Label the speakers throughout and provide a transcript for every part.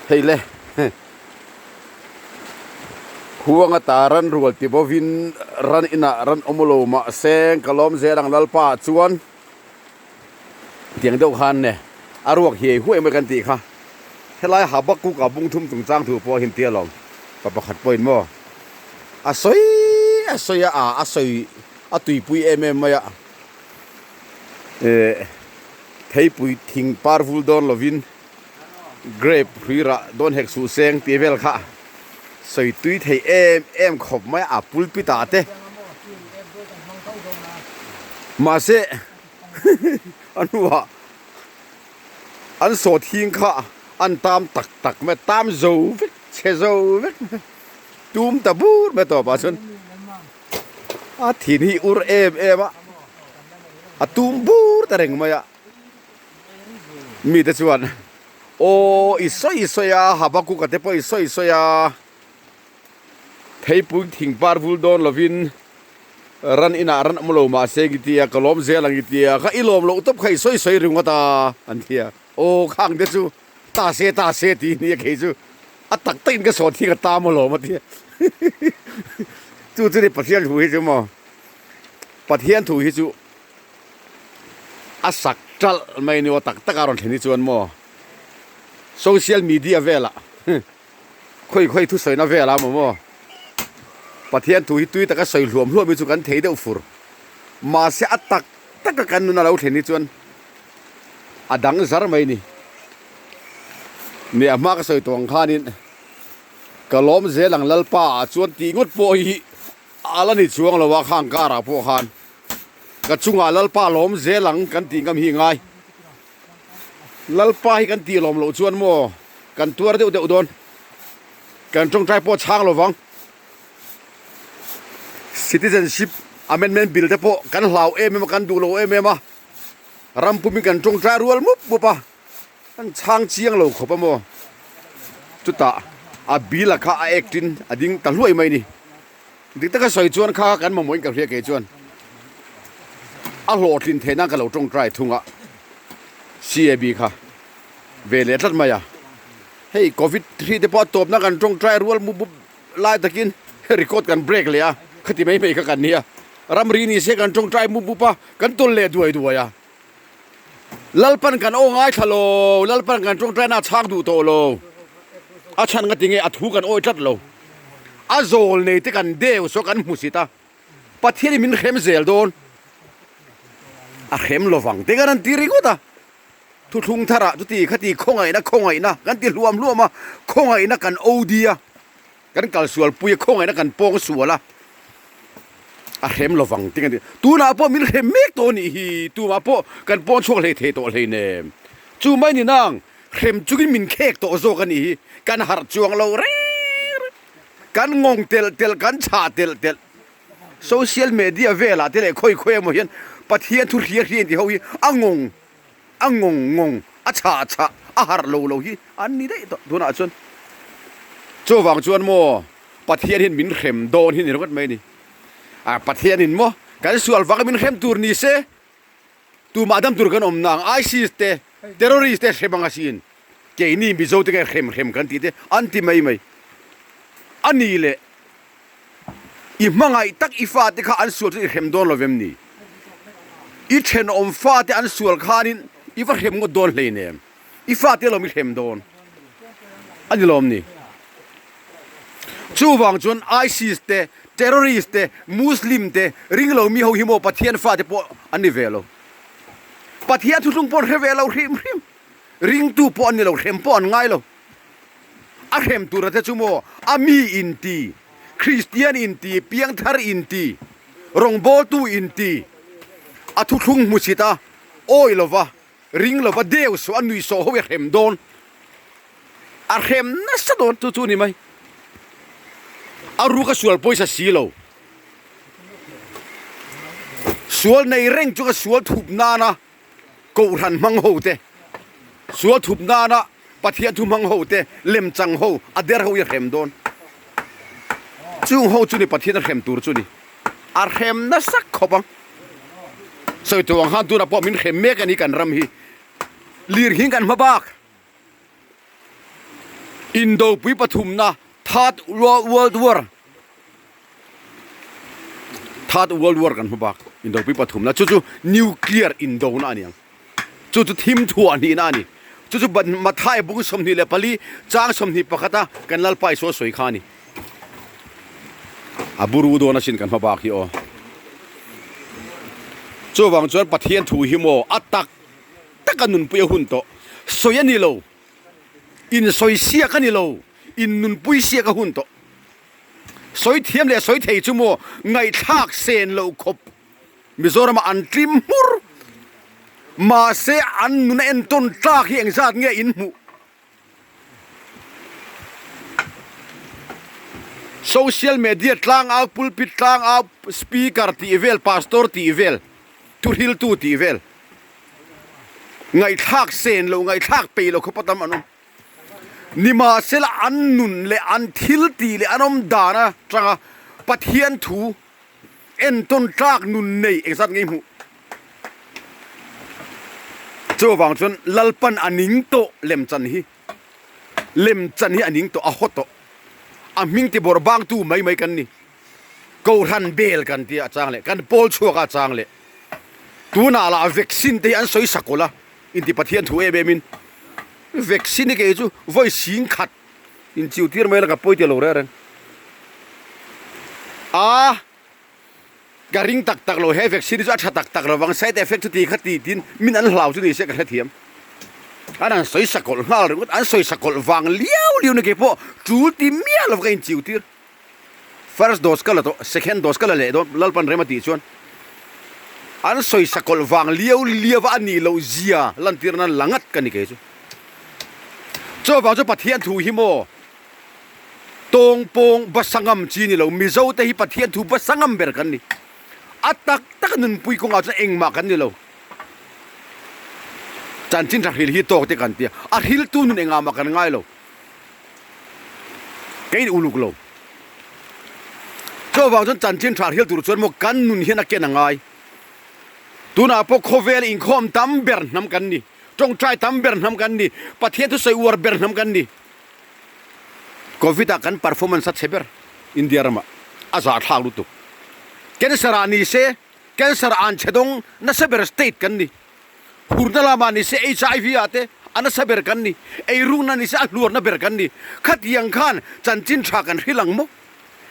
Speaker 1: Hei le Huang ata ran rual ti bovin ran inah ran awm lo mahse ka lawm zel ang Lalpa ah chuan tiang deuh khan ne a ruak hiai huai mai kan tih kha. Helai Habakkuk ah bung thum chungchang thu pawh a hin tia lawm pa pakhat pawhin maw a sawi a sawi a a sawi a tuipui em em mai a eh theipui thing par vul dawn lovin grape hrui rah dawn hek suh seng tih vel kha sawi tui thei em em khawp mai a pulpit ah te mahse a hnuah an saw thing kha an tam tak tak mai a tam zo vek chhe zo vek mai tum ta bur mai tawpah chuan a thin hi ur em em a a tum bur ta reng mai a mite chuan aw i sawi sawi a Habakkuk-a te pawh i sawi sawi a theipui thing par vul dawn lovin ran inah ran awm lo mahse i tia ka lawm zel ang i tia kha i lawm loh tawp kha i sawi sawi ringawt a an ti a aw khang te chu ta se ta se tih nia kei chu a tak takin ka sawn thing a tam alawm a tia chu chu ni Pathian thu hi chu maw Pathian thu hi chu a sak ṭalh mai ni aw tak tak a rawn thlen hi chuan maw social media velah khawi khawi thusawina velah maw maw Pathian thu hi tui taka sawi hluam hluam hi chu kan thei deuh fur mahse a tak taka kan nun a lo thlen hi chuan a dang zar mai ni ni a hma ka sawi tawh ang khanin ka lawm zel ang Lalpa ah chuan tih ngawt pawh hi a la ni chuang lo a khang karah pawh khan Ka chungah Lalpa lawm zel ang kan tih ngam hi ngai. Lalpa hi kan tih lawm loh chuan maw kan tuar deuh deuh dawn. Kan tawngtai pawh chhang lo vang. Citizenship Amendment Bill te pawh kan hlau em em a, kan duh lo em em a. Ram pumin kan tawngtai rual mup mup a. Kan chhang chiang lo khawp a maw. Chutah a bill a kha a act in a ding ta hluai mai ni. Dik taka sawi chuan kha kan mamawhin ka hria kei chuan a hlawhtlin theih nan ka lo tawngtai thung a, CAB kha ve leh tlat mai a, hei covid hri te pawh a tawpna kan tawngtai rual mup mup lai takin record kan break leh a, khati mai mai kha kan nia, ramri ni se kan tawngtai mup mup a, kan tawl leh duai duai a. Lalpan kan aw ngaithla lo, Lalpan kan tawngtaina a chhak duh tawh lo. A chhan nga tinge a thu kan awi tlat lo. A zawl nei te kan deu saw kan hmu sit a. Pathian in min hrem zel dawn. A hrem lovang te kan han ti ringawt a. Thuthlung tharah chuti khati khawngaihna khawngaihna kan ti hluam hluam a, khawngaihna kan OD a. Kan kal sual pui a, khawngaihna kan pawng sual a, a hrem lovang tih kan ti. Tunah pawh min hrem mek tawh a nih hi, tumah pawh kan pawn chhuak hlei thei tawh hleinem. Chu mai ni nang, hrem chungin min khek tawh zawk a nih hi, kan harh chuang lo reng reng. Kan ngawng telh telh, kan chhah telh telh. Social media velah te leh khawi khawi emaw hian Pathian thu hria hria inti ho hi a ngawng. A ngawng ngawng, a chhah chhah, a harh lo lo hi an ni daih tawh tunah chuan. Chuvang chuan maw Pathian hian min hrem dawn hi ni ringawt mai a ni. A Pathianin maw kan sual vanga min hrem tur ni se tumah dam tur kan awm nang ISIS te terrorist te hrem anga siin keini Mizo te nge hrem hrem kan tih te an ti mai mai a ni leh. I hmangaih tak i fate kha an sual chu i hrem dawn lo vem ni? I thenawm fate an sual khanin i va hrem ngawt dawn hleinem. I fate alawm i hrem dawn a ni lawm ni? Chuvang chuan ISIS te, terrorist te, Muslim te, ringlo mi ho hi maw Pathian fate pawh an ni ve lo. Pathian thuthlung pawh an hre ve lo hrim hrim. Ringtu pawh an ni lo, hrem pawh an ngai lo. A hrem tura te chu maw a mi in ti, Kristian in ti, piangthar in ti, rawngbawltu in ti, a thuthlung hmusit a, awi lova, ring lova, deu sawh a, nui sawh ho i hrem dawn. A hrem nasa dawn chu chu ni mai. A ruk a sual pawisa si lo. Sual nei reng chu ka sual thup nana Kohhran hmang ho te, sual thup nana Pathian thu hmang ho te, lemchang ho, a der ho hi a hrem dawn. Chung ho chu ni Pathian a hrem tur chu ni. A hrem nasa khawp ang. Sawi tur ang khan tunah pawh min hrem mek a ni kan ram hi. Lir hing kan hma bak. Indopui pathumna, Third World War, Third World War kan hmu bak. Indopui pathumna chu chu nuclear indona a ni ang. Chu chu thim thuah hnihna a ni. Chu chu Mathai bung 24 chang 21 a kan Lalpa Isua sawi kha a ni. A buru dawn asin kan hma bak hi aw. Chuvang chuan Pathian thu hi maw a tak tak a nunpui a hun tawh. Sawi a ni lo. Insawi siak a ni lo. Innunpui siak a hun tawh. Sawi thiam leh sawi thei chu maw ngaihthlak sen loh khawp Mizoramah an tlim hmur. Mahse an nun a entawn tlak hi engzat nge in hmuh? Social media tlangau, pulpit tlangau, speaker tih vel, pastor tih vel, thuhriltu tih vel ngaihthlak sen loh, ngaihthlak peih loh khawpa tam an awm. Nimahsela an nun leh an thil tih leh an awm dan atanga Pathian thu entawn tlak nun nei engzat nge i hmuh? Chuvang chuan Lalpan a ning tawh lemchan hi, lemchan hi a ning tawh, a haw tawh. A hming ti bawrh bangtu mai mai kan ni. Kohhran bel kan tia a chang leh, kan pawl chhuak a chang leh. Tunah lah vaccine te hi an sawi sakawlh a, inti Pathian thu em em in. Vaccine hi kei chu vawi sing khat inchiu tir mai la ka pawi tih lo reng reng. A. Ka ring tak tak lo, he vaccine hi chu a tha tak tak lo vang, side effect chu ti kha ti tin min an hlau chu ni se ka hrethiam. An han sawi sakawlh nghal ringawt, an sawi sakawlh vang liau liau na keipawh tul ti miah lo ka inchiu tir. First dose ka la tawh, second dose ka la leh dawn, Lalpan rem a tih chuan an sawi sakawlh vang liau liau a nih loh zia lantir nan la ngat ka ni kei chu. Chuvang chu Pathian thu hi maw? Tawng pawng basa ngam chi ni lo, Mizo te hi Pathian thu basa ngam ber kan ni. A tak tak a nunpui kawngah chuan engmah kan ni lo. Chanchin tha hril hi tawk te kan tia, a hriltu nun engah mah kan ngai lo. Kei uluk lo. Chuvang chuan chanchin tha hril tur chuan maw kan nun hian a ken a ngai. Tunah pawh khawvel inkhawm tam ber hnam kan ni, tawngtai tam ber hnam kan ni, Pathian thusawi uar ber hnam kan ni. Covid ah kan performance a chhe ber India ramah a zahthlak lutuk. Cancer ah ni se cancer an chhe dawng nasa ber state kan ni. Hurna lamah ni se HIV ah te a nasa ber kan ni. Eirukna ni se a hluarna ber kan ni. Khatiang khan chanchin tha kan hrilh ang maw?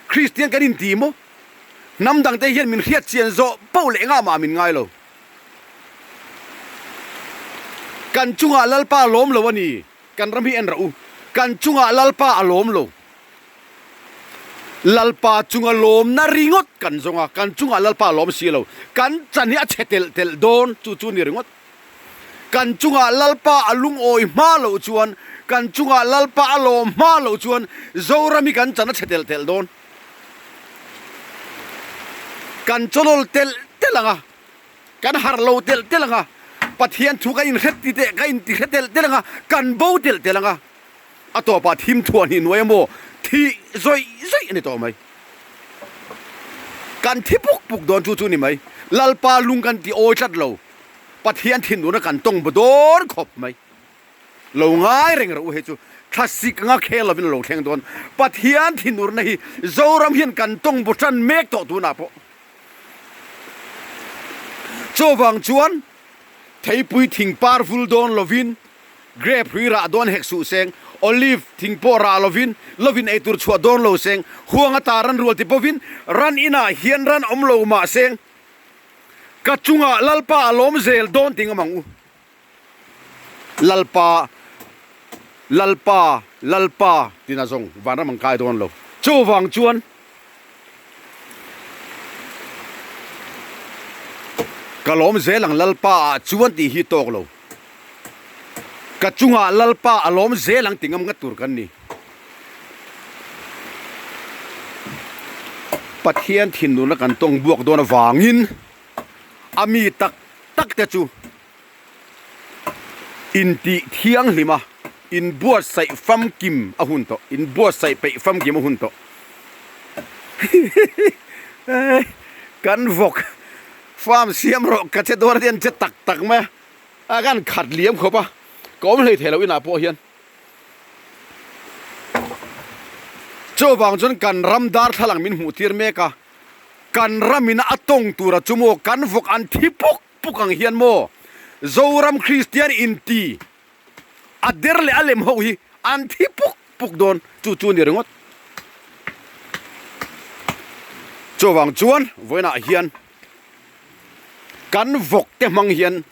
Speaker 1: Kristian kan inti maw? Hnam dangte hian min hriat chian zawh poh leh engah mah min ngai lo. Kan chungah Lalpa lawm lo a ni. Kan ram hi en rawh u, kan chungah Lalpa a lawm lo. Lalpa chunga lawmna ringawt kan zawng a, kan chungah Lalpa a lawm si lo. Kan chan hi a chhe telh telh dawn, chu chu ni ringawt. Kan chungah Lalpa a lungawi hma loh chuan, kan chungah Lalpa a lawm hma loh chuan Zoram hi kan chan a chhe telh telh dawn. Kan chawlawl telh telh ang a. Kan harh lo telh telh ang a, Pathian thu ka inhret ti teh ka inti hre telh telh ang a, kan bo telh telh ang a, a tawpah thim thuah hnih nuai emaw thih zawih zawih a ni tawh mai. Kan thi puk puk dawn chu chu ni mai. Lalpa lung kan ti awi tlat lo, Pathian thinurna kan tawng bu dawn khawp mai. Lo ngai reng rawh u hei chu thlasik anga khel lovin a lo thleng dawn. Pathian thinurna hi Zoram hian kan tawng bu tan mek tawh tunah pawh. Chuvang chuan theipui thing par vul dawn lovin, grape hrui rah dawn hek suh seng, olive thing pawh rah lovin, lovin eitur chhuah dawn lo seng, huang ata ran rual ti pawhin ran inah hian ran awm lo mah seng, ka chungah Lalpa a lawm zel dawn ti ngam ang u. Lalpa, Lalpa, Lalpa tina zawng vanram an kai dawn lo. Chuvang chuan ka lawm zel ang Lalpa ah chuan tih hi tawk lo. Ka chungah Lalpa a lawm zel ang ti ngam ngat tur kan ni. Pathian thinurna kan tawng buak dawn avangin a mi tak tak te chu Intih thianghlim a, inbuatsaih famkim a hun tawh, inbuatsaih peih famkim a hun tawh. Kan vawk farm siam rawh ka che dawn a ti an che tak tak mai a, a kan khat liam khawp a, ka awm hlei thei lo inah pawh hian. Chuvang chuan kan ram darthlalang min hmuh tir mek a, kan ramina a tawng tura chu maw kan vawk an thi puk puk ang hian maw Zoram Kristian inti a der leh a lem ho hi an thi puk puk dawn chu chu a ni ringawt. Chuvang chuan vawiinah hian kan vawk te hmang hian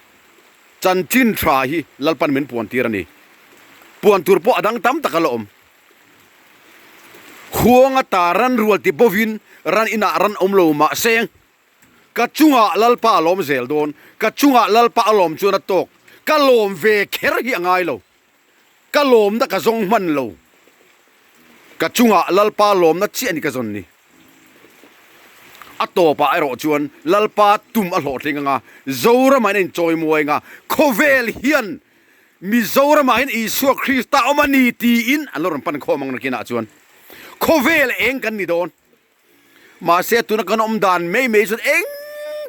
Speaker 1: chanchin tha hi Lalpan min puan tir a ni. Puan tur pawh a dang tam tak a la awm. Khuang ata ran rual ti bovin ran inah ran awm lo mah seng. Ka chungah Lalpa a lawm zel dawn, ka chungah Lalpa a lawm chuan a tawk, ka lawm ve kher hi a ngai lo, ka lawmna ka zawng hman lo, ka chungah Lalpa lawmna chiah ni ka zawn ni. A tawpah erawh chuan Lalpa tum a hlawhtling anga, Zoramah hian a inchawi muai anga, khawvel hian Mizoramah hian Isua Krista awm a ni tiin an lo rawn pan khawm ang nakinah chuan khawvel eng kan ni dawn. Mahse tuna kan awm dan mai mai chuan eng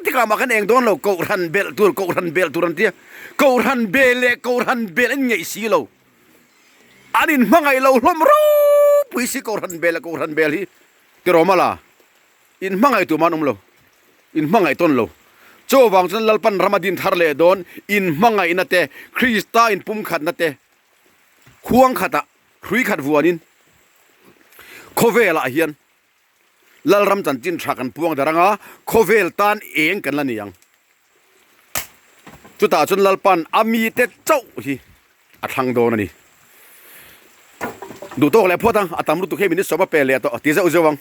Speaker 1: tikah mah kan eng dawn lo, kohhran belh tur, kohhran belh tur an ti a, kohhran bel leh kohhran bel an ingeih si lo, an inhmangaih lo hlawm ropui si kohhran bel leh kohhran bel hi tiraw mala. Inhmangaih tum an awm lo, inhmangaih tawn lo. Chuvang chuan Lalpan ram a din thar leh dawn, inhmangaihna te, Krista inpumkhatna te huang khatah hrui khat vuanin khawvelah hian Lalram chanchin tha kan puang dar anga khawvel tan eng kan la ni ang. Chutah chuan Lalpan a mite chauh hi a thlang dawn a ni. Duhtawk leh phawt ang, a tam lutuk hi minute sawm a pe leh tawh ti zeuh zeuh ang.